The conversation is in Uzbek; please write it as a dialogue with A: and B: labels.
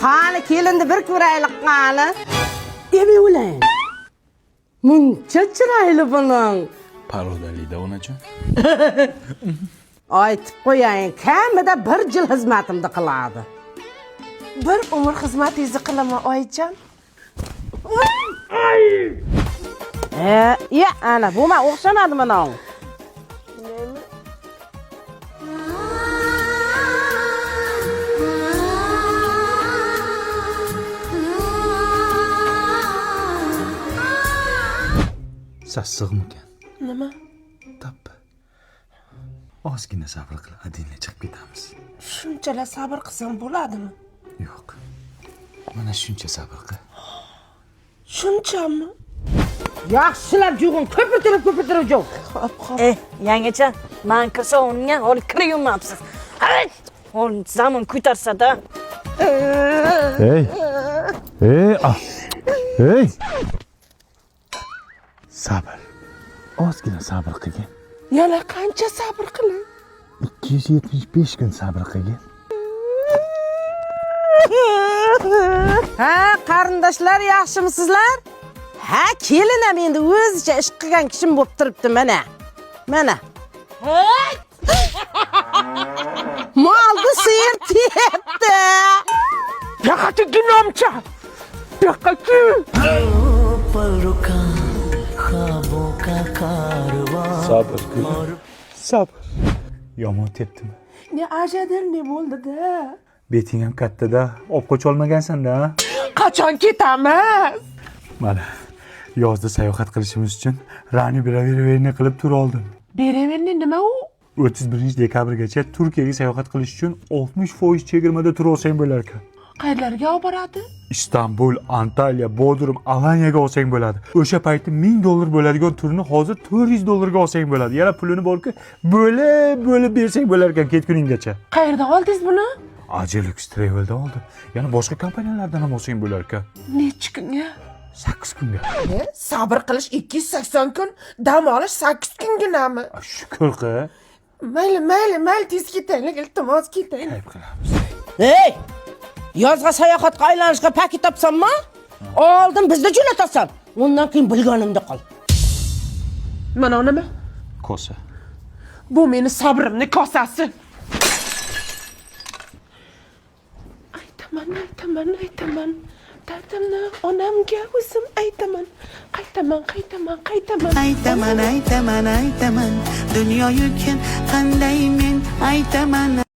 A: Qani kelinni bir ko'raylik qani. Deb o'layin. Muncha chiroyli buning.
B: Parodalida onajon.
A: Aytib qo'yayin, kamida bir yil xizmatimni qiladi.
C: Bir umr xizmatingizni qilaman, oyijon.
A: E, ya ana bu man o'xshamadi mana.
B: Sassiqmikan?
C: Nima?
B: Tappa. Ozgina sabr qil, adinla chiqib ketamiz.
C: Shunchalar sabr qilsam bo'ladimi?
B: Yo'q. Mana shuncha sabr qil.
C: Shunchami?
A: Yaxshilab yuvin, ko'pirtirib ko'pirtirib yuv.
C: Hop, hop.
D: Yangacha, man kir sovungan, holi kir yuvmabsiz. Holi zamon ko'tarsa-da.
B: Ey! Ey, ah. Ey! Sabr. Ozgina sabr qilgin.
C: Yana qancha sabr qilay?
B: 275 kun sabr qilgin.
A: Ha, qarindoshlar yaxshimisizlar? Ha, kelin ham endi o'zicha ish qilgan kishim bo'lib turibdi mana. Mana. Molni siyir tepdi.
C: Buyoqqa ginomcha. Buyoqqa
B: Sabr qil. Sabr. Yomon tepdimi?
C: Ne ajadir ne bo'ldi-da?
B: Beting ham katta-da, olib qocholmagansan-da.
C: Qachon ketamiz?
B: Mana yozda sayohat qilishimiz uchun Rani Beraverni qilib tur oldim.
C: Beraverni nima u?
B: 31 dekabrgacha Turkiyaga sayohat qilish uchun 60% chegirmada tur olsang bo'lar ekan.
C: Qayerlarga olib boradi?
B: Istanbul, Antalya, Bodrum, Alanyaga olsang bo'ladi. O'sha payti 1000 dollar bo'ladigan turni hozir 400 dollarga olsang bo'ladi. Yana pulini borku bo'lib bo'lib bersang bo'lar ekan ketguninggacha.
C: Qayerdan oldingiz buni?
B: Ajelux Travel'da oldim. Yana boshqa kompaniyalardan ham olsang bo'lar ekan.
C: Necha kunga?
B: 8 kunga.
C: Sabr qilish 280 kun, dam olish 8 kunginami?
B: Shukr qil.
C: Mayli, mayli, mayli, tez ketaylik, iltimos ketaylik.
B: Ayb qilamiz.
A: Ey! Yozga sayohatga aylanishga paket topsanmi? Oldin bizni jo'natasan. Undan keyin bilganimda qil.
C: Mana nima?
B: Kosa.
C: Bu meni sabrimni kosasi. Aytaman, aytaman, aytaman. Dardimni onamga o'zim aytaman. Qaytaman, qaytaman, qaytaman.
E: Aytaman, aytaman, aytaman. Dunyoyu kim qanday men aytaman.